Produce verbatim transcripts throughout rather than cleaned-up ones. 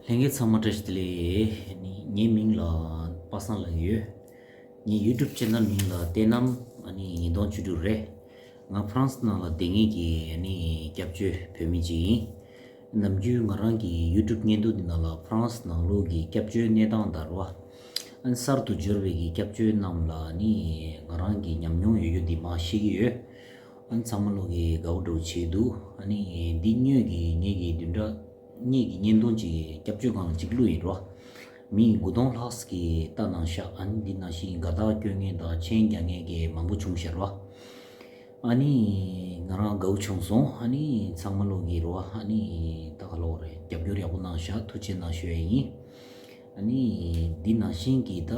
ལྷན་རྒྱས་ཚང་མ་བཀྲ་ཤིས་བདེ་ལེགས། ངའི་མིང་ལ་པ་སངས་ལབ་ཀྱི་ཡོད། ངའི་YouTube channel མིང་ལ་བསྟན་ནམ་ཨ་ནི་ཉིས་སྟོང་བཅུ་དྲུག་རེད། ང་ཧྥ་རན་སི་ནང་ལ་བསྡད་མཁན་གྱི་ཨ་ནི་སྐྱབས་བཅོལ་བོད་མི་ཅིག་ཡིན། ནམ་རྒྱུན་ང་རང་གི་YouTube བརྙན་ཐུང་འདི་ནང་ལ་ཧྥ་རན་སི་ནང་ལོགས་ཀྱི་སྐྱབས་བཅོལ་གནས་སྟངས་དང་རེད་བ། ཨ་ནི་གསར་དུ་འབྱོར་བའི་གི་སྐྱབས་བཅོལ་རྣམས་ལ་ཨ་ནི་ང་རང་གི་ཉམས་མྱོང་ཡོད་རྒྱུ་འདི་མར་བཤད་ཀྱི་ཡོད། ཨ་ནི་ཚང་མ་ལོག་གི་དགའ་བོ་འདྲ་བོ་བྱེད་འདུག་ཨ་ནི་འདི་སྔོན་གྱི་ངེད་ཀྱི་བདུན་ཕྲག་གཉིས་ཀྱི་བརྙན་ཐུང་ཅིག་སྐྱབས་བཅོལ་ཁང་ལ་ཅིག་བླུགས་ཡིན་རོ། མི་དགུ་སྟོང་ལྷག་ཙམ་གྱིས་ལྟ་གནང་ཤག་ཨ་ནི་འདི་ནང་བཞིན་དགའ་རྟགས་སྐྱོན་མཁན་དང་མཆན་རྒྱག་མཁན་གྱི་མང་པོ་བྱུང་ཤག་རོ། ཨ་ནི་ང་རང་དགའ་བོ་བྱུང་སོང་། ཨ་ནི་ཚང་མ་ལོག་གི་རོ། ཨ་ནི་ད་ག་ལོག་རེད། རྒྱབ་སྐྱོར་ཡག་པོ་གནང་ཤག་ཐུགས་རྗེ་གནང་ཞུ་ཡ་ཡིན། ཨ་ནི་འདི་ནང་བཞིན་གྱི་ད་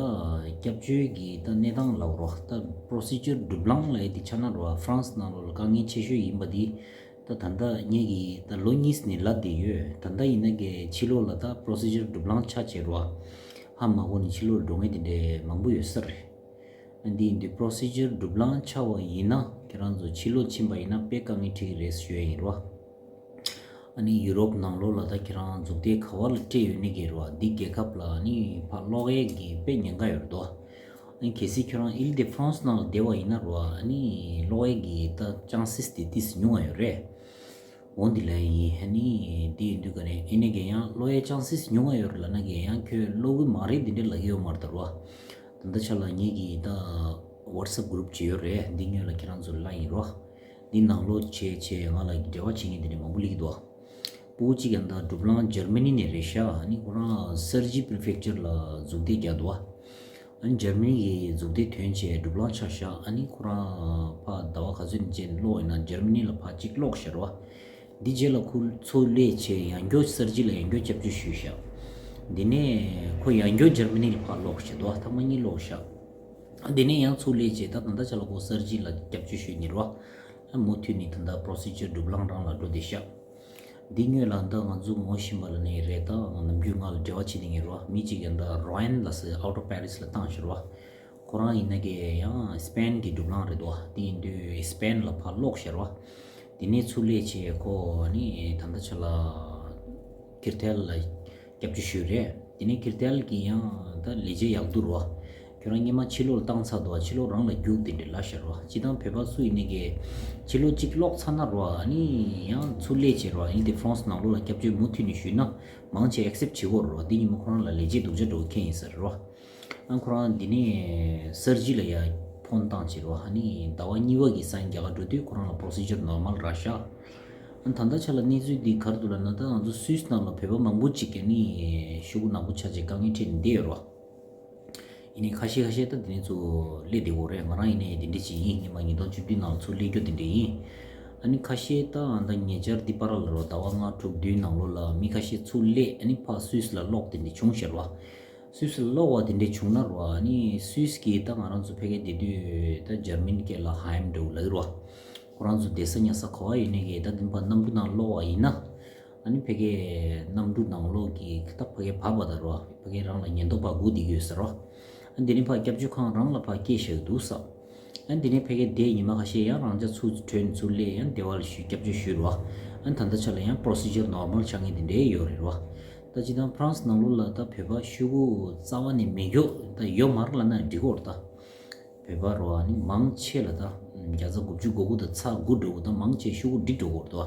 སྐྱབས་བཅོལ་གྱི་ད་གནས་སྟངས་ལབ་རོགས། ད་procedure སྒྲུབ་ལམ་ལབ་ཡ་འདི་ཆ་ན་རོ། ཧྥ་རན་སི་ནང་ལོགས་ལ་དཀའ་ངལ་ཆེ་ཤོས་ཡིན་པ་འདི་ད་ད་ལྟ་ངེད་ཀྱིས་ད་ལོ་གཉིས་ནས་ལབ་བསྡད་ཡོད། ད་ལྟ་ཡིན་ན་གི་ཕྱི་ལོགས་ལ་ད་procedure སྒྲུབ་ལམ་ཆགས་བྱས་རོ། ཧ་མ་གོ་ནས་ཕྱི་ལོགས་ལ་འགྲོ་མཁན་དེ་འདྲས་མང་པོ་ཡོད་ས་རེད། ཨ་འདི་ཡིན་དུས་procedure སྒྲུབ་ལམ་ཆགས་པ་ཡིན་ན་ཁྱེད་རང་ཚོ་ཕྱི་ལོགས་ཕྱིན་པ་ཡིན་ན་དཔེ་དཀའ་ངལ་འཕྲད་ཀྱི་རེད་ཞུ་ཡ་ཡིན་རོ། ཨ་ནི་ཡུ་རོབ་ནང་ལོགས་ལ་ད་ཁྱེད་རང་འཛུགས་གཏེར་ག་བ་ལ་སྤྲད་ཡོད་ནི་གི་རོ། འདི་རྒྱལ་ཁབ་ལ་ཨ་ནི་ཕར་སློག་ཡས་ཀྱི་དཔེ་ཉེན་ཁ་ཡོད་རེད་དོ། ཨ་ནི་གལ་སྲིད་ཁྱོད་རང་Île de France ནང་ལ་བསྡད་པ་ཡིན་ན་རོ། ཨ་ནི་སློག་ཡས་ཀྱི་ད་chances དེ་ཏིས་ཉུང་བ་ཡོད་རེད། འོ་འདི་ལ་ཡིན། ཨ་ནི་འདི་ཡིན་དུས་ག་ནས་ཨེ་ནས་ཀྱི་ཡང་སློག་ཡས་chances ཉུང་བ་ཡོད་རེད་ལབ་ན་གི་ཡང་ཁྱོད་སློག་གི་མ་རེད་འདི་འདྲ་ལབ་ཀྱི་ཡོད་མ་རེད་ད་རོ། ད་ལྟ་ཆ་ལ་ངེད་ཀྱི་ད་WhatsApp group ཅིག་ཡོད་རེད། འདི་ཉོས་ལ་ཁྱེད་རང་ཚོ་ལ་ཡིན་རོ། འདི་ནང་ལོགས་བྱས་བྱས་ང་ལ་འབྲེལ་བ་བྱེད་མཁན་དེ་འདྲ་མང་པོ་སླེབས་ཀྱི་འདུག་སྤུ་གུ་གཅིག་ཡང་ད་སྒྲུབ་ལམ་འཇར་མ་ནི་ནས་རེད་ཤག་ཨ་ནི་ཁོ་རང་སར་ཇི་པི་རི་ཕེག་ཅར་ལ་འཛུགས་གཏེར་རྒྱག་འདུག་ཨ་ནི་འཇར་མ་ནི་གི་འཛུགས་གཏེར་ཐོན་བྱས་སྒྲུབ་ལམ་ཆགས་ཤག་ཨ་ནི་ཁོ་རང་ཕར་ཟླ་བ་ག་ཚོད་ནས་བྱས་ནས་སློག་ཡིན་ན་འཇར་མ་ནི་ལ་ཕར་གཅིག་སློག་ཤག་རོ། འདི་རྗེས་ལ་ཁོ་ཚུར་སླེབས་བྱས་ཡང་བསྐྱར་སར་ཇི་ལ་ཡང་བསྐྱར་སྐྱབས་བཅོལ་ཞུས་ཤག་འདི་ནས་ཁོ་ཡང་བསྐྱར་འཇར་མ་ནི་ལ་ཕར་སློག་ཤག་འདུག་ཨ་ཐེངས་མ་གཉིས་སློག་ཤག་འདི་ནས་ཡང་ཚུར་སླེབས་བྱས་ད་ད་ལྟ་ཆ་ལ་ཁོ་སར་ཇི་ལ་སྐྱབས་བཅོལ་ཞུས་ནི་རོ། ཨ་མུ་མཐུད་ནས་ད་ལྟ་procedure སྒྲུབ་ལམ་རང་ལ་འགྲོ་བསྡད་ཤག་འདི་སྔོན་ལ་ད་ང་ཚོ་ངོ་ཤེས་པ་ལ་ནི་རེད། ད་ནམ་རྒྱུན་ང་ལ་འབྲེལ་བ་བྱེད་མཁན་རོ། མི་གཅིག་ཡང་ད་རོ་ཨན་ལ་ཟེར་out of Paris ལ་བཏང་ཤག་རོ། ཁོ་རང་ཡིན་ན་གི་ཡང་སི་པེན་གི་སྒྲུབ་ལམ་རེད་དོ། དེ་ཡིན་དུས་སི་པེན་ལ་ཕར་སློག་ཤག་རོ། དེ་ནས་ཚུར་སླེབས་བྱས་ཁོ་ནི་ད་ལྟ་ཆ་ལ་ཁེར་ཐལ་ལ་སྐྱབས་བཅོལ་ཞུས་རེད། དེ་ནས་ཁེར་ཐལ་གི་ཡང་ད་ལས་བྱེད་ཡག་འདུག་རོ། ཁྱོད་རང་སྔོན་མ་ཕྱི་ལོགས་ལ་བཏང་ཚར་འདུག་ཕྱི་ལོགས་རང་ལ་རྒྱུགས་དེ་འདྲ་ལབ་ཤག་རོ། སྤྱིར་བཏང་བོད་པ་སུ་ཡིན་ནི་གི་ཕྱི་ལོགས་གཅིག་སློག་ཚར་ན་རོ། ཨ་ནི་ཡང་ཚུར་སླེབས་བྱས་རོ། ཨ་ནི་དེ་ཧྥ་རན་སི་ནང་ལོགས་ལ་སྐྱབས་བཅོལ་མུ་མཐུད་ནས་ཞུས་ན་མང་ཆེ་accept བྱེད་གོ་རོ། འདི་ཉིན་མོ་ཁོ་རང་ལ་ལས་བྱེད་སྡུག་ཅག་འགྲོ་མཁན་ཡིན་ས་རེད་རོ། ཨ་ཁོ་རང་འདི་ནས་སར་ཇི་ལ་ཡ་ཕོན་བཏང་བྱས་རོ། ཨ་ནི་ཟླ་བ་གཉིས་པ་གི་སང་རྒྱ་གར་འགྲོ་དུས་ཁོ་རང་ལ་procedure normal རག་ཤག་ཨ་ད་ལྟ་ཆ་ལ་གནས་ཚུལ་འདི་ག་རེ་འདུག་ལབ་ན་ད་ང་ཚོ་སུད་སི་ནང་ལ་བོད་པ་མང་པོ་ཅིག་གི་ནི་ཤོག་གུ་ནག་པོ་ཆགས་བྱས་དཀའ་ངལ་འཕྲད་ནས་བསྡད་ཡོད་རོ། ཡིན་ནའི་ཁ་ཤས་ཁ་ཤས་ད་དེ་ནས་ཚུར་སླེབས་བསྡད་ཡོད་རེད། ང་རང་ཡིན་ནའི་དེ་འདྲ་ཅིག་ཡིན། སྔོན་མ་ཉིས་སྟོང་བཅུ་བདུན་ནང་ལ་ཚུར་སླེབས་རྒྱུ་དེ་འདྲ་ཡིན། ཨ་ནི་ཁ་ཤས་ད་ཨ་ད་ཉེ་ཆར་འདི་བར་ལ་རོ་ཟླ་བ་ལྔ་དྲུག་བདུན་ནང་ལོགས་ལ་མི་ཁ་ཤས་ཚུར་སླེབས་ཨ་ནི་ཕར་སུད་སི་ལ་སློག་དེ་འདྲ་བྱུང་ཤག་རོ། སུད་སི་ལ་སློག་པ་དེ་འདྲ་བྱུང་ན་རོ། ཨ་ནི་སུད་སི་གི་ད་ང་རང་ཚོ་ཕ་གིར་བསྡད་དུས་ད་འཇར་མན་སྐད་ལ་ཧའེམ་འདྲ་བོ་ལབ་ཀྱི་རོ། ཁོ་རང་ཚོ་བསྡད་ས་ཉལ་ས་ག་བ་ཡོད་ནའི་གི་ད་དེ་ཕར་གནམ་གྲུ་ནང་སློག་པ་ཡིན་ན། ཨ་ནི་ཕ་གིའི་གནམ་གྲུ་ནང་ལོགས་ཀྱི་ད་ཕ་གི་བབས་པ་དང་རོ། ཕ་གི་རང་ལ་ཉེན་རྟོག་པ་སྒུག་བསྡད་ཀྱི་ཡོད་ས་རོ། ཨ་ནི་དེ་ནས་ཕར་སྐྱབས་བཅོལ་ཁང་རང་ལ་ཕར་སྐད་བཤད་ཀྱི་འདུག་ས། ཨ་ནི་དེ་ནས་ཕ་གིར་བསྡད་ཉི་མ་ཁ་ཤས་ཡང་རང་ཅག་ཚུར་བྲོས་ནས་ཚུར་སླེབས་ཡང་སྡེ་བ་ལ་ཞུས་སྐྱབས་བཅོལ་ཞུས་རོ། ཨ་ནི་ད་ལྟ་ཆ་ལ་ཡང་procedure normal ཆགས་མཁན་དེ་འདྲས་ཡོད་རེད་རོ། ད་སྤྱིར་བཏང་ཧྥ་རན་སི་ནང་ལོགས་ལ་ད་བོད་པ་ཤོག་གུ་རྩ་བ་ནས་མེད་མཁན་ད་ཡོད་མ་རེད་ལབ་ན་འགྲིག་གི་རེད་ད། བོད་པ་རོ། ཨ་ནི་མང་ཆེ་ལ་ད་བརྒྱ་ཆ་དགུ་བཅུ་གོ་དགུ་དང་ཚེག་དགུ་འགྲོ་གི་ད་མང་ཆེ་ཤོག་གུ་འགྲིག་འགྲོ་གི་རེད་དོ།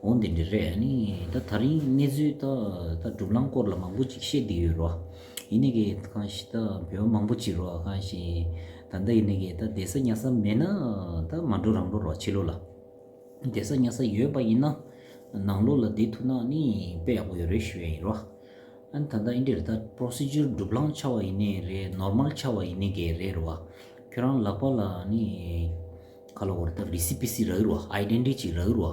འོ་འདི་འདྲ་རེད། ཨ་ནི་ད་ད་རིང་གནས་ཚུལ་ད་ད་སྒྲུབ་ལམ་སྐོར་ལ་མང་པོ་ཅིག་བཤད་བསྡད་ཡོད་རོ། ཡིན་ནའི་གི་གང་ཞིག་ད་བོད་པ་མང་པོ་ཅིག་རོ། གང་ཞིག་ད་ལྟ་ཡིན་ནའི་གི་ད་བསྡད་ས་ཉལ་ས་མེད་ན་ད་མ་འགྲོ་རང་འགྲོ་རོ་ཕྱི་ལོགས་ལ། བསྡད་ས་ཉལ་ས་ཡོད་པ་ཡིན་ན་ནང་ལོགས་ལ་བསྡད་ཐུབ་ན་ནི་དཔེ་ཡག་པོ་ཡོད་རེད་ཞུ་ཡ་ཡིན་རོ། ཨ་ནི་ད་ལྟ་འདི་འདྲ་རེད། ད་procedure སྒྲུབ་ལམ་ཆགས་པ་ཡིན་ནའི་རེད། normal ཆགས་པ་ཡིན་ནའི་གི་རེད་རོ། ཁྱོད་རང་ལག་པ་ལ་ནི་ག་ལབ་དགོས་རེད། ད་རི་སི་པི་སི་རག་གི་རོ། ཨའི་ཌེན་ཊི་ཊི་ཅིག་རག་གི་རོ།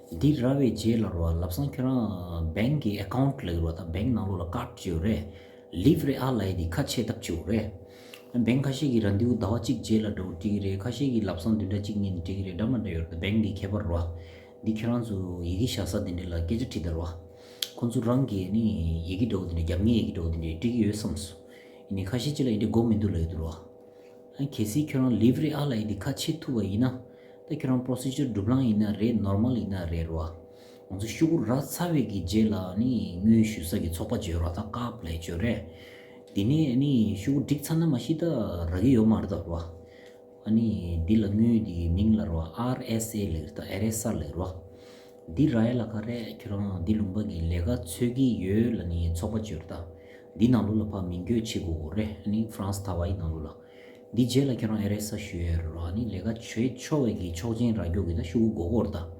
འདི་རག་པའི་རྗེས་ལ་རོ་ལབ་སང་ཁྱོད་རང་བེང་གི་ཨེ་ཀའུན་ཊི་ལབ་ཀྱི་རོ། ད་བེང་ནང་ལོགས་ལ་ཀཱཌ་ཅིག་ཡོད་རེད། ལིབ་རེ་ཨ་ལབ་ཡ་དེ་ཁ་ཕྱེ་ཐབས་བྱེད་དགོས་རེད། བེང་ཁ་ཤས་ཀྱིས་རང་དུས་ཟླ་བ་གཅིག་རྗེས་ལ་འགྲོ་དགོས་འགྲིག་གི་རེད། ཁ་ཤས་ཀྱིས་ལབ་སང་བདུན་ཕྲག་གཅིག་གཉིས་ནས་འགྲིག་གི་རེད། འདྲ་མི་འདྲ་ཡོད་རེད། བེང་གི་ཁྱད་པར་རོ། འདི་ཁྱེད་རང་ཚོ་ཡི་གེ་བཞག་ས་དེ་འདྲ་ལ་སྐད་ཆ་དྲིས་དང་རོ། ཁོང་ཚོ་རང་གིས་ནི་ཡི་གེ་འདྲ་བོ་དེ་འདྲ་རྒྱབ་ངའི་ཡི་གེ་འདྲ་བོ་དེ་འདྲ་འགྲིག་གི་ཡོད་བསམ་སོང་། ཡིན་ནའི་ཁ་ཤས་ཅིག་ལ་ཡི་གེ་དགོས་མི་འདུག་ལབ་ཡོད་འདུག་རོ། ཨ་གལ་སྲིད་ཁྱོད་རང་ལིབ་རེ་ཨ་ལབ་ཡ་འདི་ཁ་ཕྱེ་ཐུབ་པ་ཡིན་ན། ད་ཁྱོད་རང་པོ་རོ་སི་ཇར་སྒྲུབ་ལམ་ཡིན་ན་རེད། ནོར་མལ་ཡིན་ན་རེད་རོ། ཁོང་ཚོ་ཤོག་གུ་རག་ཚར་བའི་གི་རྗེས་ལ་ནི་དངུལ་ཞུ་ས་གི་ཚོགས་པ་བརྗོད་ར་ད་ཀབ་ལས་བརྗོད་རེད། དེ་ནས་ནི་ཤོག་གུ་འགྲིག་ཚར་ན་མ་གཞི་ད་རག་གི་ཡོད་མ་རེད་ད་ར། ཨ་ནི་འདི་ལ་དངུལ་འདི་གི་མིང་ལ་ར་ཨར་ཨེས་ཨེ་ལབ་རེད་ད་ཨེ་རེ་ས་ལབ་ར། འདི་རག་ཡ་ལ་ག་རེ་ཁྱོད་རང་འདི་ལུང་པ་གི་ལས་ཀ་འཚོལ་གི་ཡོད་ལ་ནི་ཚོགས་པ་བརྗོད་ར་ད། འདི་ནང་ལོགས་ལ་ཕར་མིང་བཀོད་བྱེད་དགོས་རེད་ཨ་ནི་ཧྥ་རན་སི་ཐ་ཝའི་ནང་ལོགས་ལ། འདི་རྗེས་ལ་ཁྱོད་རང་ཨེ་རེ་ས་ཞུ་ཡ་ར་ཨ་ནི་ལས་ཀ་བྱེད་ཆོག་པའི་གི་ཆོག་མཆན་རག་རྒྱུ་གི་ད་ཤོག་གུ་དགོས་ཀྱི་རེད་ད།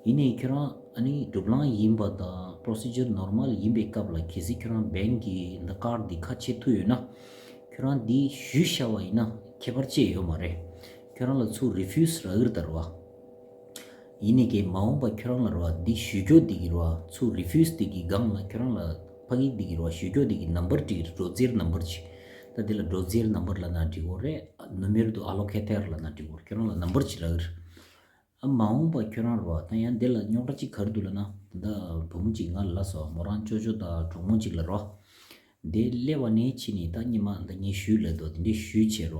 ཡིན་ནའི་ཁྱོད་རང་ཨ་ནི་གྲུབ་ལམ་ཡིན་པ་དང་པོ་རོ་སི་ཇར་ནོར་མལ་ཡིན་པའི་སྐབས་ལ་གལ་སྲིད་ཁྱོད་རང་བེང་གི་འདི་ཀར་འདི་ཁ་ཕྱེ་ཐུབ་ཡོད་ན། ཁྱོད་རང་འདི་ཞུས་བཞག་པ་ཡིན་ན་ཁྱད་པར་ཅི་ཡོད་མ་རེད། ཁྱོད་རང་ལ་ཚུར་རི་ཕིའུ་སི་རག་གི་རེད་ད་ར། ཡིན་ནའི་གི་མ་འོངས་པ་ཁྱོད་རང་ལ་ར་འདི་ཞུ་རྒྱུ་འདི་གི་ར་ཚུར་རི་ཕིའུ་སི་འདི་གི་སྒང་ལ་ཁྱོད་རང་ལ་ཕ་གི་འདི་གི་ར་ཞུ་རྒྱུ་འདི་གི་ནམ་བར་འགྲིག་གི་རེད་སྒྲོ་འཛེར་ནམ་བར་ཅིག་ད་འདི་ལ་སྒྲོ་འཛེར་ནམ་བར་ལབ་ན་འགྲིག་གི་རེད། ནུ་མེ་རོ་དུ་ཨ་ལོ་ཁེ་ཐེར་ལབ་ན་འགྲིག་གི་རེད་ཁྱོད་རང་ལ་ནམ་བར་ཅིག་རག་གི་རེད། ཨ་མ་འོངས་པ་ཁྱོད་རང་ར་ད་ཡང་འདི་ལ་རྙོག་དྲ་གཅིག་ག་རེ་འདུག་ལབ་ན་ད་བུ་མོ་གཅིག་ང་ལ་ལབ་སོང་མོ་རང་ཅོ་ཅོ་དང་གྲོགས་མོ་གཅིག་ལ་ར། འདི་སླེབས་པ་ནས་ཕྱིན་ནས་ད་ཉི་མ་ད་ངས་ཞུས་ལབ་འདུག་དེ་འདྲས་ཞུས་བྱས་ར།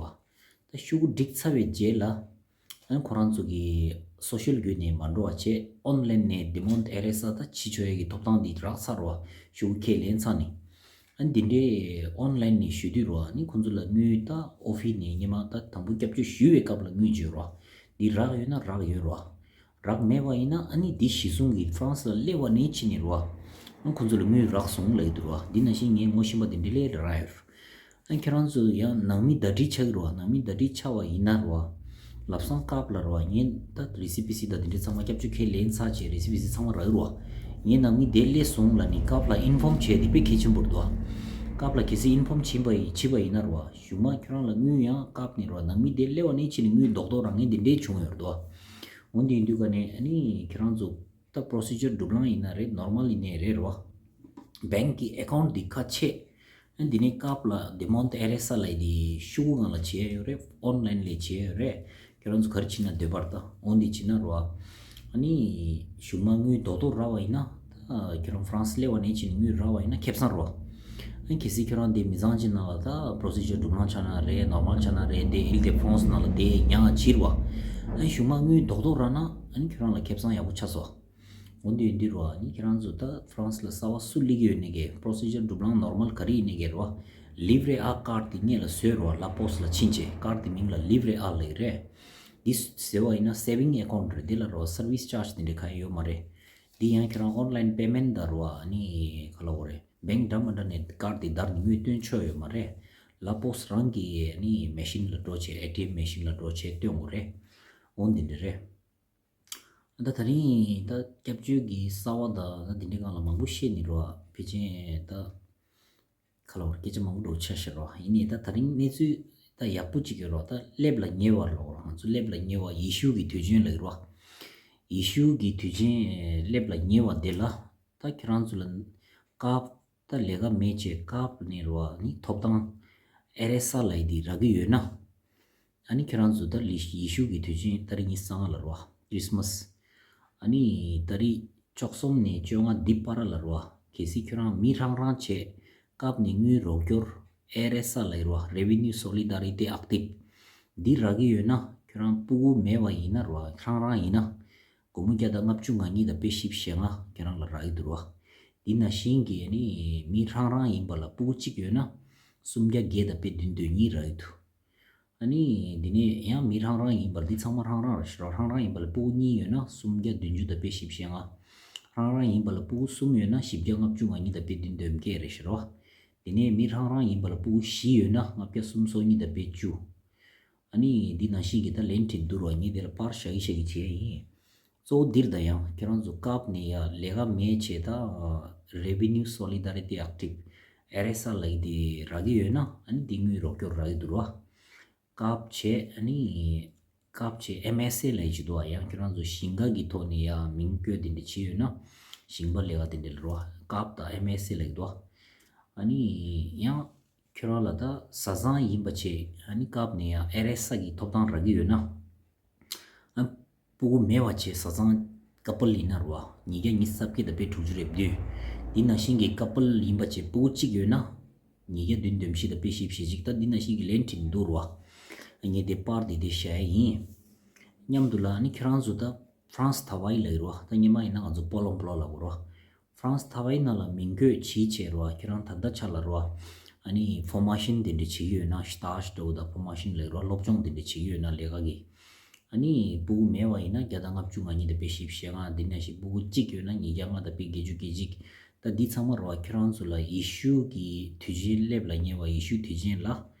ད་ཤོག་གུ་འགྲིག་ཚར་བའི་རྗེས་ལ། ཨ་ཁོ་རང་ཚོ་གི་སོ་ཤལ་བརྒྱུད་ནས་མ་འགྲོ་བ་བྱས་ཨོན་ལན་ནས་དེ་མོན་ཨེ་རེ་ས་ད་ཕྱི་ཆོག་ཡས་ཀྱི་ཐོབ་ཐང་འདི་རག་ཚར་ར་ཤོག་གུ་ཁས་ལེན་ཚར་ནས། ཨ་འདི་འདྲའི་ཨོན་ལན་ནས་ཞུ་དུས་ར་ནི་ཁོ་ཚོ་ལ་དངུལ་ད་ཨོ་ཕི་ནས་ཉི་མ་ད་དང་པོ་སྐྱབས་བཅོལ་ཞུ་བའི་སྐབས་ལ་དངུལ་བརྗོད་ར་འདི་རག་ཡོད་ན་རག་ཡོད་ར། རག་མེད་པ་ཡིན་ན་ཨ་ནི་འདི་གཞི་བཟུང་གི་ཧྥ་རན་སི་ལ་སླེབས་པ་ནས་ཕྱིན་ནས་ར། ཨ་ཁོ་ཚོ་ལ་དངུལ་རག་སོང་ལབ་ཀྱི་འདུག་ར། འདི་ནང་བཞིན་ངས་ངོ་ཤེས་པ་དེ་འདྲ་ལས་རག་ཡོད། ཨ་ཁྱེད་རང་ཚོ་ཡང་ནང་མི་ཟླ་སྒྲིལ་ཆགས་ཀྱི་རེད་བ། ནང་མི་ཟླ་སྒྲིལ་ཆགས་པ་ཡིན་ན་རེད་བ། ལབ་སང་སྐབས་ལ་རེད་བ། ངས་ད་རི་སི་པི་སི་དང་དེ་འདྲ་ཚང་མ་སྐྱབས་བཅོལ་ཁས་ལེན་ཚར་བྱས་རི་སི་པི་སི་ཚང་མ་རག་གི་རེད་བ། ངའི་ནང་མི་དེ་སླེབས་སོང་ལབ་ནས་སྐབས་ལ་ཨིན་ཕོམ་བྱས་དེ་དཔེ་གལ་ཆེན་པོ་རེད་འདུག་བ། སྐབས་ལ་གལ་སྲིད་ཨིན་ཕོམ་བྱིན་པ་ཡིན་བྱིས་པ་ཡིན་ན་རེད་བ། གཞུག་མ་ཁྱོད་རང་ལ་དངུལ་ཡང་སྐབས་ནས་རེད་བ། ནང་མི་དེ་སླེབས་པ་ནས་ཕྱིན་ནས་དངུལ་རྡོག་རྡོག་རག་མཁན་དེ་འདྲས་བྱུང་ཡོད་རེད་འདུག་བ། འོན་ཏེ་ཡིན་དུས་ཀ་ནས་ཨ་ནི་ཁྱེད་རང་ཚོ་ད་པོ་རོ་སི་ཇར་གྲུབ་ལམ་ཡིན་ན་རེད། ནོར་མལ་ཡིན་ནའི་རེད་རེད་བ། བེང་གི་ཨེ་ཁའུན་ཊི་འདི་ཁ་ཕྱེ། ཨ་འདི་ནས་སྐབས་ལ་དེ་མོན་ཨེ་རེ་ས་ལབ་དེ་ཤོག་གུ་སྒང་ལ་བྱེད་ཡ་ཡོད་རེད། ཨོན་ལན་ལས་བྱེད་ཡ་ཡོད་རེད། ཁྱེད་རང་ཚོ་ག་རེ་བྱེད་ན་འདོད་པ་རེད་ད། འོན་ཏེ་བྱེད་ན་རེད་བ། ཨ་ནི་གཞུག་མ་དངུལ་རྡོག་རྡོག་རག་པ་ཡིན་ན་ད་ཁྱེད་རང་ཧྥ་རན་སི་སླེབས་པ་ནས་བྱས་ནས་དངུལ་རག་པ་ཡིན་ན་ཁེ་བཟང་རེད་བ། ཨ་གལ་སྲིད་ཁྱེད་རང་དེ་མི་ཚང་ཅིག་ནང་ལ་ད་པོ་རོ་སི་ཇར་གྲུབ་ལམ་ཆགས་ན་རེད། ནོར་མལ་ཆགས་ན་རེད། དེ་ཨིལ་དེ་ཕོན་སི་ནང་ལ་དེ་ཉག་ཕྱིར་བ། ཨ་གཞུག་མ་དངུལ་རྡོག་རྡོག་རག་ན་ཨ་ནི་ཁྱེད་རང་ལ་ཁེ་བཟང་ཡག་པོ་ཆགས་སོང་། འོན་ཏེ་ཡིན་དུས་རེད་བ། ཨ་ནི་ཁྱེད་རང་ཚོ་ད་ཧྥ་རན་སི་ལ་གསར་པ་སུ་སླེབས་ཀྱི་ཡོད་ནའི་གི་པོ་རོ་སི་ཇར་གྲུབ་ལམ་ནོར་མལ་ག་རེ་ཡིན་ནའི་གི་རེད་བ། ལིབ་རེ་ཨ་ཀར་དེ་སྔོན་ལ་བཟོས་རེད་བ། ལ་པོ་སི་ལ་ཕྱིན་བྱས་ཀར་དེ་མིང་ལ་ལིབ་རེ་ཨ་ལབ་ཀྱི་རེད། འདི་ཟེར་བ་ཡིན་ན་སེ་བིང་ཨེ་ཁའུན་ཊི་རེད། འདི་ལ་རེད་བ་སར་བིས་ཅར་ཇི་དེ་འདྲ་གང་ཡང་ཡོད་མ་རེད། འདི་ཡང་ཁྱེད་རང་ཨོན་ལན་པེ་མེན་ཊི་ད་རེད་བ། ཨ་ནི་ག་ལབ་དགོས་རེད། བེང་འདྲ་མི་འདྲ་ནས་ཀར་དེ་བརྡར་ནས་དངུལ་བཏོན་ཆོག་ཡོད་མ་རེད། ལ་པོ་སི་རང་གི་ཨ་ནི་མེ་ཤིན་ལ་འགྲོ་བྱས་ཨེ་ཊི་ཨེམ་མེ་ཤིན་ལ་འགྲོ་བྱས་བཏོན་དགོས་རེད། འོ་འདི་འདྲ་རེད། ད་ད་རིང་ད་སྐྱབས་བཅོལ་གྱི་གསར་པ་དང་ད་འདི་འདྲའི་སྒང་ལ་མང་པོ་བཤད་ནས་རེད་བ། ཕལ་ཆེར་ད་ག་ལབ་དགོས་རེད། སྐད་ཆ་མང་པོ་འདྲ་པོ་ཆགས་ཤག་རེད་བ། ཡིན་ནའི་ད་ད་རིང་གནས་ཚུལ་ད་ཡག་པོ་གཅིག་ཡོད་རེད་བ། ད་སླེབས་ལ་ཉེ་བ་ལབ་དགོས་རེད། ང་ཚོ་སླེབས་ལ་ཉེ་བ་ཡེ་ཤུ་གི་དུས་ཆེན་ལབ་ཀྱི་རེད་བ། ཡེ་ཤུ་གི་དུས་ཆེན་སླེབས་ལ་ཉེ་བ་དེ་ལ་ད་ཁྱེད་རང་ཚོ་ལ་སྐབས་ད་ལས་ཀ་མེད་བྱས་སྐབས་ནས་རེད་བ། ནི་ཐོབ་ཐང་ཨེ་རེ་ས་ལབ་ཡས་དེ་རག་གི་ཡོད་ན། ཨ་ནི་ཁྱེད་རང་ཚོ་ད་ལི་ཡེ་ཤུ་གི་དུས་ཆེན་ཏ་རིག་ཉི་ཤུ་རྩ་ལྔ་ལ་རེད་བ། ཁྲི་སི་མཱས། ཨ་ནི་ཏ་རིག་བཅུ་གསུམ་ནས་བཅོ་ལྔ་འདི་བར་ལ་རེད་བ། གལ་སྲིད་ཁྱོད་རང་མི་ཧྲང་ཧྲང་བྱས་སྐབས་ནས་དངུལ་རོགས་སྐྱོར་ཨེ་རེ་ས་ལབ་ཡས་རེད་བ། Revenu Solidarité Active། འདི་རག་གི་ཡོད་ན་ཁྱོད་རང་སྤུ་གུ་མེད་པ་ཡིན་ན་རེད་བ། ཧྲང་ཧྲང་ཡིན་ན། སྒོར་མོ་བརྒྱ་དང་ལྔ་བཅུ་ང་གཉིས་དང་པད་ཞིབ་ཞེ་ལྔ་ཁྱེད་རང་ལ་རག་གི་འདུག་ར། འདི་ནང་བཞིན་གྱི་ཨ་ནི་མི་ཧྲང་ཧྲང་ཡིན་པ་ལ་སྤུ་གུ་གཅིག་ཡོད་ན་སུམ་བརྒྱ་བརྒྱད་དང་པད་བདུན་དོན་གཉིས་རག་གི་འདུག་ཨ་ནི་འདི་ནས་ཡང་མི་ཧྲང་ཧྲང་ཡིན་པ་ལ་འདི་ཚང་མ་ཧྲང་ཧྲང་རེད་ཤག་ར། ཧྲང་ཧྲང་ཡིན་པ་ལ་སྤུ་གུ་གཉིས་ཡོད་ན་སུམ་བརྒྱ་བདུན་ཅུ་དང་པད་ཞིབ་ཞེ་ལྔ། ཧྲང་ཧྲང་ཡིན་པ་ལ་སྤུ་གུ་གསུམ་ཡོད་ན་བཞི་བརྒྱ་ལྔ་བཅུ་ང་གཉིས་དང་པད་བདུན་དོན་བརྒྱད་རེད་ཤག་ར། འདི་ནས་མི་ཧྲང་ཧྲང་ཡིན་པ་ལ་སྤུ་གུ་བཞི་ཡོད་ན་ལྔ་བརྒྱ་སུམ་སོ་གཉིས་དང་པད་བཅུ། ཨ་ནི་འདི་ནང་བཞིན་གྱི་ད་ལན་ཁྲིད་འདུག་ར། ངས་འདི་ལ་པར་བཞག་གི་བཞག་གི་བྱས་ཡིན། གཙོ་བོ་འདིར་ད་ཡང་ཁྱེད་རང་ཚོ་སྐབས་ནས་ཡ་ལས་ཀ་མེད་བྱས་ད་Revenu Solidarité Active ཨེ་རེ་ས་ལབ་ཡས་དེ་རག་གི་ཡོད་ན་ཨ་ནི་འདི་དངུལ་རོགས་སྐྱོར་རག་གི་འདུག་ར། སྐབས་བྱས་ཨ་ནི་སྐབས་བྱས་ཨེམ་ཨེས་ཨེ་ལབ་ཡས་ཅིག་འདུག་བ། ཡང་ཁྱེད་རང་ཚོ་ཞིང་ཁ་གི་ཐོག་ནས་ཡ་མིང་བཀོད་དེ་འདྲ་བྱས་ཡོད་ན་ཞིང་པ་ལས་ཀ་དེ་འདྲ་ལ་ར་བ། སྐབས་དང་ཨེམ་ཨེས་ཨེ་ལབ་ཡས་འདུག་བ། ཨ་ནི་ཡང་ཁྱོད་རང་ལ་ད་བཟའ་ཚང་ཡིན་པ་བྱས་ཨ་ནི་སྐབས་ནས་ཡང་ཨེ་རེ་ས་གི་ཐོབ་ཐང་རག་གི་ཡོད་ན། ཨ་སྤུ་གུ་མེད་པ་བྱས་བཟའ་ཚང་ཀ་པལ་ཡིན་ན་རེད་བ། ཉིས་བརྒྱ་ཉི་ཤུ་རྩ་བརྒྱད་དང་པད་དྲུག་ཅུ་རེ་བདུན། འདི་ནང་བཞིན་གྱི་ཀ་པལ་ཡིན་པ་བྱས་སྤུ་གུ་གཅིག་ཡོད་ན། ཉིས་བརྒྱ་བདུན་དོན་བཞི་དང་པད་བཞི་བྱས་གཅིག་ད་འདི་ནང་བཞིན་གྱི་ལན་ཁྲིད་འདུག་རེད་བ། ངས་དེ་པར་དེ་དེ་བཞག་ཡ་ཡིན། མཉམ་དུ་ལ་ཨ་ནི་ཁྱེད་རང་ཚོ་ད། ཧྥ་རན་སི་ཐ་ཝའི་ལབ་ཀྱི་རེད་བ། ད་སྔོན་མ་ཡིན་ན་ང་ཚོ་པོ་ལོང་པོ་ལོ་ལབ་ཀྱི་རེད་བ། ཧྥ་རན་སི་ཐ་ཝའི་ནང་ལ་མིང་བཀོད་བྱས་བྱས་རེད་བ། ཁྱེད་རང་ད་ལྟ་ཆ་ལ་རེད་བ། ཨ་ནི་ཕོར་མ་ཤན་དེ་འདྲ་བྱེད་ཀྱི་ཡོད་ན། སྟཱ་ཇི་འདྲ་བོ་དང་ཕོར་མ་ཤན་ལབ་ཀྱི་རེད་བ། སློབ་སྦྱོང་དེ་འདྲ་བྱེད་ཀྱི་ཡོད་ན་ལས་ཀ་གི། ཨ་ནི་སྤུ་གུ་མེད་པ་ཡིན་ན་བརྒྱ་དང་ལྔ་བཅུ་ང་གཉིས་དང་དཔེ་བཞི་བཅུ་ཞེ་ལྔ། དེ་ནང་བཞིན་སྤུ་གུ་གཅིག་ཡོད་ན་ཉིས་བརྒྱ་ལྔ་དང་དཔེ་བརྒྱད་ཅུ་གྱ་གཅིག། ད་འདི་ཚང་མ་རེད་བ། ཁྱེད་རང་ཚོ་ལ་ཡེ་ཤུ་གི་དུས་ཆེན་སླེབས་ལ་ཉེ་བ། ཡེ་ཤུ་དུས་ཆེན་ལ་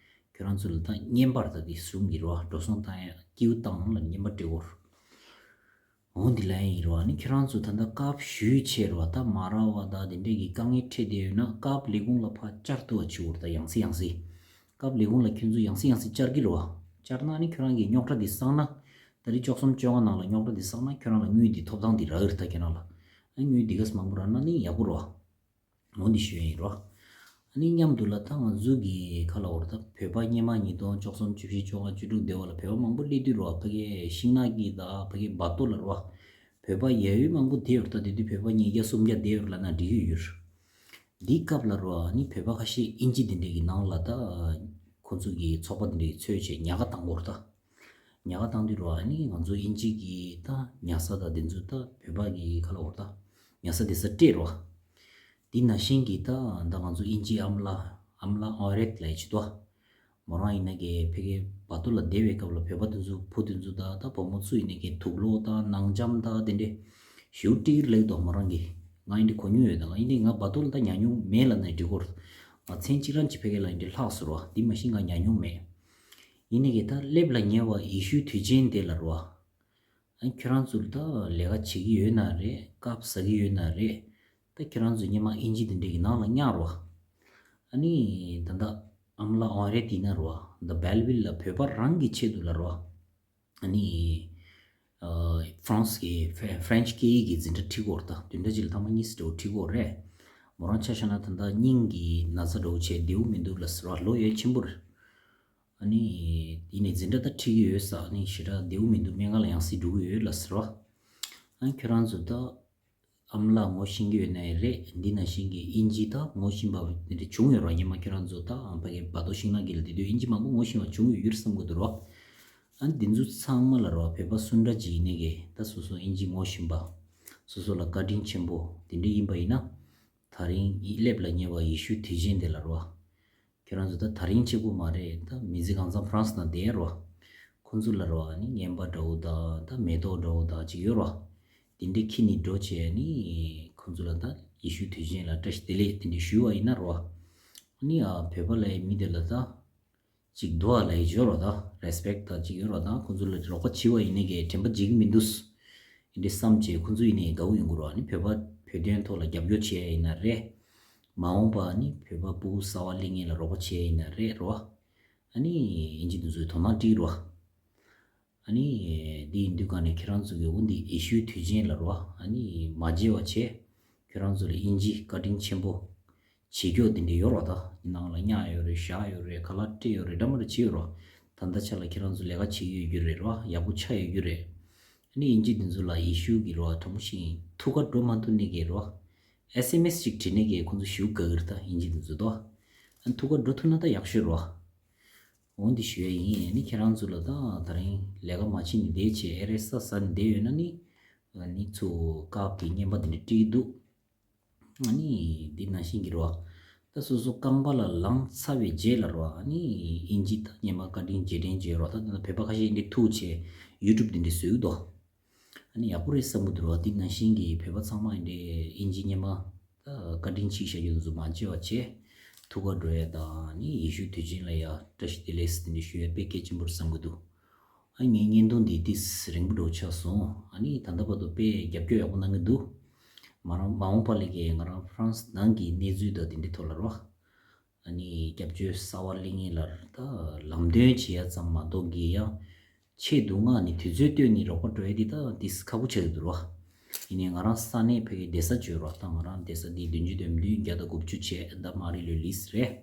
ཁྱེད་རང་ཚོ་ལ་ད་བརྙན་པར་ད་དེ་བཟུང་གི་རེད་བ། འགྲོ་སོང་བཏང་ཡ་ཀིའུ་བཏང་ལ་བརྙན་པར་སྤྲད་དགོས། འོ་འདི་ལ་ཡིན་རེད་བ། ཨ་ནི་ཁྱེད་རང་ཚོ་ད་ལྟ་སྐབས་ཞུས་བྱས་རེད་བ། ད་མ་རག་པ་ད་དེ་འདྲས་ཀྱི་དཀའ་ངལ་འཕྲད་བསྡད་ཡོད་ན་སྐབས་ལས་ཁུངས་ལ་ཕར་བཅར་ཐུབ་པ་བྱེད་དགོས་རེད། ད་ཡང་སེ་ཡང་སེ། སྐབས་ལས་ཁུངས་ལ་ཁྱོད་ཚོ་ཡང་སེ་ཡང་སེ་བཅར་གི་རེད་བ། བཅར་ན་ཨ་ནི་ཁྱོད་རང་གི་རྙོག་དྲ་འདི་བསགས་ན། ད་རེས་བཅུ་གསུམ་བཅོ་ལྔ་ནང་ལ་རྙོག་དྲ་འདི་བསགས་ན་ཁྱོད་རང་ལ་དངུལ་འདི་ཐོབ་ཐང་འདི་རག་གི་རེད། ད་ཁྱེད་རང་ལ་ཨ་དངུལ་འདི་ག་ཚོད་མང་པོ་རག་ན་ནི་ཡག་པོ་རེད་བ། འོ་འདི་ཞུ་ཡ་ཡིན་རོ། ཨ་ནི་མཉམ་དུ་ལ་ད་ང་ཚོ་གི་ཁ་ལ་འོར་ད་བོད་པ་སྔོན་མ་ཉིས་སྟོང་བཅུ་གསུམ་བཅུ་བཞི་བཅོ་ལྔ་བཅུ་དྲུག་དེ་བ་ལ་བོད་པ་མང་པོ་སླེབས་དུས་རོ། ཕ་གི་ཤིང་ནགས་ཀྱི་ད་ཕ་གི་བ་ཏོ་ལ་རོ། བོད་པ་ཡ་ཡུལ་མང་པོ་བསྡད་ཡོད་རེད། ད་དེ་དུས་བོད་པ་ཉིས་བརྒྱ་སུམ་བརྒྱ་བསྡད་ཡོད་རེད་ལབ་ན་འགྲིག་གི་ཡོད་རེད། འདི་སྐབས་ལ་རོ། ཨ་ནི་བོད་པ་ཁ་ཤས་དབྱིན་ཇི་དེ་འདྲས་ཀྱི་ནང་ལ་ད་ཁོ་ཚོ་གི་ཚོགས་པ་དེ་འདྲས་ཀྱི་ཚོས་བྱས་ཉག་ག་བཏང་གི་ཡོད་རེད་ད། ཉག་ག་བཏང་དུས་རོ། ཨ་ནི་ང་ཚོ་དབྱིན་ཇི་གི་ད་ཉལ་ས་དང་དེ་ཚོ་ད་བོད་པ་གི་ཁ་ལ་འོར་ད་ཉལ་ས་དེ་ས་སྤྲད་རོ། འདི་ནང་བཞིན་གྱི་ད་ད་ང་ཚོ་དབྱིན་ཇི་ཨམ་ལ་ཨམ་ལ་ཨོ་རེད་ལབ་ཡ་ཅིག་འདུག་མོ་རང་ཡིན་ན་གི་ཕ་གི་བ་ཏོ་ལ་བསྡད་པའི་སྐབས་ལ་བོད་པ་དེ་ཚོ་བུ་དེ་ཚོ་ད་ད་བུ་མོ་ཚོ་ཡིན་ན་གི་དུག་ལོག་དང་ནང་འཇམ་དང་དེ་འདྲས་ཞེ་པོ་སྤྲད་ཀྱི་རེད་ལབ་འདུག་མོ་རང་གིས། ང་ཡིན་དེ་གོ་མྱོང་ཡོད། ད་ང་ཡིན་དེ་ང་བ་ཏོ་ལ་ད་ཉལ་མྱོང་མེད་ལབ་ན་འགྲིག་གི་རེད། ང་མཚན་གཅིག་རང་གཅིག་ཕ་གི་ལ་ཡིན་དེ་ལྷག་སོང་རོ། འདི་མ་གཞི་ང་ཉལ་མྱོང་མེད། ཡིན་ནའི་གི་ད་སླེབས་ལ་ཉེ་བ་ཡེ་ཤུའི་དུས་ཆེན་དེ་ལ་རོ། ཨ་ཁྱོད་རང་ཚོ་ད་ལས་ཀ་བྱེད་ཀྱི་ཡོད་ན་རེད། སྐབས་ཟ་གི་ཡོད་ན་རེད། ད་ཁྱོད་རང་ཚོ་སྔོན་མ་དབྱིན་ཇི་དེ་འདྲས་ཀྱི་ནང་ལ་ཉར་རོ། ཨ་ནི་ད་ལྟ་ཨམ་ལ་ཨོ་རེད་དེ་ཡིན་ན་རོ། ད་སྦེལ་ཝིལ་ལ་བོད་པ་རང་གི་ཆེད་དུ་ལ་རོ། ཨ་ནི་ཨ་ཧྥ་རན་སི་གི་ཧྥ་ཧྥ་རན་སི་སྐད་ཡིག་གི་འཛིན་གྲྭ་ཁྲིད་ཀྱི་ཡོད་རེད། ད་བདུན་ཕྲག་གཅིག་ལ་ཐེངས་མ་གཉིས་ཙམ་འགྲོ་ཁྲིད་ཀྱི་ཡོད་རེད། མོ་རང་ཆ་བཞག་ན་ད་ལྟ་སྙིང་གི་ན་ཚ་འདྲ་བོ་བྱས་བདེ་པོ་མི་འདུག་ལབ་ཟེར་བ། ལོ་ཡ་ཆེན་པོ་རེད། ཨ་ནི་ཡིན་ནའི་འཛིན་གྲྭ་ད་ཁྲིད་ཀྱི་ཡོད་ས། ཨ་ནི་ཞེ་དྲག་བདེ་པོ་མི་འདུག་སྨན་ཁང་ལ་ཡང་སེ་འགྲོ་གི་ཡོད་ལབ་ཟེར་བ། ཨ་ནི་ཁྱོད་རང་ཚོ་ད་ཨམ་ལགས་ངོ་ཤེས་ཀྱི་ཡོད་ན་ཡང་རེད། འདི་ནང་བཞིན་གྱི་དབྱིན་ཇི་ད་ངོ་ཤེས་པ་དེ་འདྲ་བྱུང་ཡོད་རོ། སྔོན་མ་ཁྱོད་རང་ཚོ་ད་ཨམ་ཕ་གི་བ་ཏོ་ཤིང་ནགས་དཀྱིལ་ལ་དེ་དུས་དབྱིན་ཇི་མང་པོ་ངོ་ཤེས་པ་བྱུང་ཡོད་ཡོད་བསམ་གྱི་འདུག་རོ། ཨ་ནི་འདི་ཚོ་ཚང་མ་ལ་རོ། བོད་པ་སུ་འདྲ་ཅིག་ཡིན་ནའི་གི་ད་སོ་སོ་དབྱིན་ཇི་ངོ་ཤེས་པ། སོ་སོ་ལ་བཀའ་དྲིན་ཆེན་པོ་དེ་འདྲ་ཡིན་པ་ཡིན་ན། ད་རིང་སླེབས་ལ་ཉེ་བ་ཡེ་ཤུའི་དུས་ཆེན་དེ་ལ་རོ། ཁྱེད་རང་ཚོ་ད་ད་རིང་གཅིག་པུ་མ་རེད། ད་མི་ཚེ་གང་ཚང་ཧྥ་རན་སི་ནང་བསྡད་རོ། ཁོང་ཚོ་ལ་རོ། ཨ་ནི་རྔན་པ་འདྲ་བོ་དང་ད་མེ་ཏོག་འདྲ་བོ་དང་ཅིག་ཡོད་རོ། དེ་འདྲས་ཁྱེར་ནས་འགྲོ་བྱས། ཨ་ནི་ཁོང་ཚོ་ལ་ད་ཡེ་ཤུའི་དུས་ཆེན་ལ་བཀྲ་ཤིས་བདེ་ལེགས་དེ་འདྲས་ཞུས་པ་ཡིན་ན་རོ། ཨ་ནི་ཨ་བོད་པ་ལབ་ཡ་མི་དེ་ལ་ད་ཅིག་འདུག་ཨ་ལབ་ཡ་ཅིག་ཡོད་རོ། ད་རེ་སི་པེག་ད་ཅིག་ཡོད་རོ། ད་ཁོང་ཚོ་ལ་རོགས་པ་བྱས་པ་ཡིན་ནའི་གི་དྲན་པ་བརྗེད་ཀྱི་མི་འདུག་དེ་འདྲས་བསམ་བྱས་ཁོང་ཚོ་ཡིན་ནའི་དགའ་པོ་ཡོང་གི་རོ། ཨ་ནི་བོད་པ་བོད་དོན་ཐོག་ལ་རྒྱབ་སྐྱོར་བྱས་ཡ་ཡིན་ན་རེད། མ་འོངས་པ་ཨ་ནི་བོད་པ་སྤུ་གུ་གསར་པ་སླེབས་མཁན་ལ་རོགས་པ་བྱས་ཡ་ཡིན་ན་རེད་རོ། ཨ་ནི་དབྱིན་ཇི་དེ་ཚོས་དོ་སྣང་སྤྲད་རོ། ཨ་ནི་འདི་ཡིན་དུས་ག་ནས་ཁྱེད་རང་ཚོ་གི་འོ་འདི་ཡེ་ཤུའི་དུས་ཆེན་ལ་རོ། ཨ་ནི་མ་བརྗེད་པ་བྱས། ཁྱེད་རང་ཚོ་ལ་དབྱིན་ཇི་བཀའ་དྲིན་ཆེན་པོ། བྱེད་སྐྱོ་དེ་འདྲ་ཡོད་རོ། ད་ནང་ལ་ཉར་ཡོད་རེད། བཞག་ཡོད་རེད། ཁ་ལག་སྤྲད་ཡོད་རེད། འདྲ་མི་འདྲ་བྱས་ཡོད་རོ། ད་ལྟ་ཆ་ལ་ཁྱེད་རང་ཚོ་ལས་ཀ་བྱེད་ཀྱི་ཡོད་རྒྱུ་རེད་རོ། ཡག་པོ་ཆགས་ཡོད་རྒྱུ་རེད། ཨ་ནི་དབྱིན་ཇི་དེ་ཚོ་ལ་ཡེ་ཤུ་གི་རོ་དྲང་པོ་ཞིག་ཐུགས་ཁ་འགྲོ་མ་ཐུབ་ནི་གི་རོ། ཨེས་ཨེམ་ཨེས་ཅིག་བྲིས་ནི་གི་ཁོང་ཚོ་ཞེ་པོ་དགའ་གི་རེད། ད་དབྱིན་ཇི་དེ་ཚོ་དོ། ཨ་ནི་ཐུགས་ཁ་འགྲོ་ཐུབ་ན་ད་ཡག་ཤོས་རོ། འོ་འདི་ཞུ་ཡ་ཡིན། ཨ་ནི་ཁྱེད་རང་ཚོ་ལ་ད་ད་རིང་ལས་ཀ་མ་བྱེད་ནི་བསྡད་བྱས་ཨེ་རེ་ས་ཟ་ནི་བསྡད་ཡོད་ན་ནི། ཨ་ནི་ཚུར་ཀབ་ཀྱི་རྔན་པ་དེ་འདྲ་སྤྲད་ཀྱི་འདུག་ཨ་ནི་འདི་ནང་བཞིན་གྱི་རོ། ད་སོ་སོ་རྐང་པ་ལ་ལངས་ཚར་བའི་རྗེས་ལ་རོ། ཨ་ནི་དབྱིན་ཇི་ད་སྔོན་མ་བཀའ་དྲིན་རྗེས་དྲན་བྱས་རོ། ད་ད་བོད་པ་ཁ་ཤས་འདི་ཐུག་བྱས་ཡུ་ཊུབ་འདི་འདྲ་བཟོས་འདུག་ཨ་ནི་ཡག་པོ་རེད་བསམ་གྱི་འདུག་རོ། འདི་ནང་བཞིན་གྱི་བོད་པ་ཚང་མ་འདི་འདྲའི་དབྱིན་ཇི་སྔོན་མ་ད་བཀའ་དྲིན་ཆེ་བཞག་རྒྱུ་འདི་ཚོ་མ་བརྗེད་པ་བྱས། ཐུགས་ཁ་འགྲོ་ཡ་དང་ནི་ཡེ་ཤུའི་དུས་ཆེན་ལ་ཡ་བཀྲ་ཤིས་བདེ་ལེགས་འདི་འདྲ་ཞུ་ཡ་དཔེ་གལ་ཆེན་པོ་རེད་བསམ་གྱི་འདུག་ཨ་ངའི་བརྙན་ཐུང་འདི་ཏིས་རིང་པོ་འགྲོ་ཆགས་སོང་། ཨ་ནི་ད་ལྟ་བར་དུ་དཔེ་རྒྱབ་སྐྱོར་ཡག་པོ་གནང་གི་འདུག་མ་རང་མ་འོངས་པ་ལ་གི་ང་རང་ཧྥ་རན་སི་ནང་གི་གནས་ཚུལ་དང་དེ་འདྲའི་ཐོག་ལ་རོ། ཨ་ནི་སྐྱབས་བཅོལ་གསར་པ་སླེབས་མཁན་ལ་ད་ལམ་སྟོན་བྱེད་ཡ་ཙམ་མ་གཏོགས་གི་ཡང་ཆེད་དུ་མངགས་ནས་དུས་ཚོད་བཏོན་ནས་རོགས་པ་འགྲོ་ཡ་འདི་ད་ཏིས་ཁག་པོ་ཆགས་ཀྱི་འདུག་རོ། ཡིན་ནའི་ང་རང་ས་གནས་ཕ་གི་བསྡད་ས་བརྗོད་རོགས། ད་ང་རང་བསྡད་ས་འདི་བདུན་ཅུ་དོན་བདུན་བརྒྱ་དང་དགུ་བཅུ་བྱས། ད་མ་རི་ལོ་ལིས་རེད།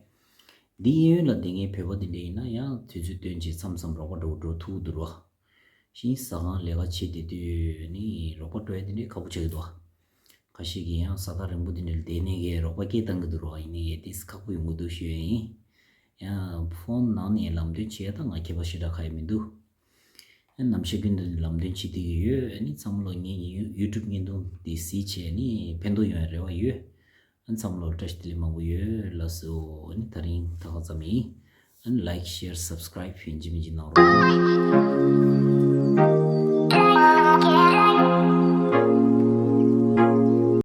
འདི་གཡས་གཡོན་ལ་བསྡད་མཁན་བོད་པ་དེ་འདྲ་ཡིན་ན་ཡང་དུས་ཚོད་བཏོན་བྱས་མཚམས་མཚམས་རོགས་པ་འགྲོ་འགྲོ་ཐུབ་འདུག་རོ། ཤིང་ཟ་ཁང་ལས་ཀ་བྱེད་བསྡད་དུས་ནི་རོགས་པ་འགྲོ་ཡ་དེ་འདྲའི་ཁག་པོ་ཆགས་ཀྱི་འདུག་ཁ་ཤས་ཀྱིས་ཡང་ས་ཐག་རིང་པོ་དེ་འདྲ་ལ་བསྡད་ནས་གི་རོགས་པ་སྐད་བཏང་གི་འདུག་རོ། ཡིན་ནའི་ཡ་ཏིས་ཁག་པོ་ཡོང་གི་འདུག་ཞུ་ཡ་ཡིན། ཡང་ཕོན་ནང་ནས་ལམ་སྟོན་བྱེད་ཡ་ད་ང་ཁྱད་པར་ཞེ་དྲག་ག་ཡ་མི་འདུག་ནམ་ཞག་རྒྱུན་དུ་ལམ་སྟོན་བྱེད་བསྡད་ཀྱི་ཡོད། ཨ་ནི་ཚང་མ་ལོ་ངའི་ཡུ་ཡུ་ཊུབ་བརྙན་ཐུང་འདི་གཟིགས་བྱས་ནི་ཕན་ཐོགས་ཡོང་བའི་རེ་བ་ཡོད། ཨ་ནི་ཚང་མ་ལོ་བཀྲ་ཤིས་བདེ་ལེགས་མང་པོ་ཡོད་ལགས་སོ། ཨ་ནི་དེ་རིང་ད་ག་ཙམ་ཡིན། ཨ་ནི་ལའིཀ་ཤེར་སབ་སི་ཀ་རའིབ་ཡིན་གཅིག་མིན་གཅིག་གནང་རོགས།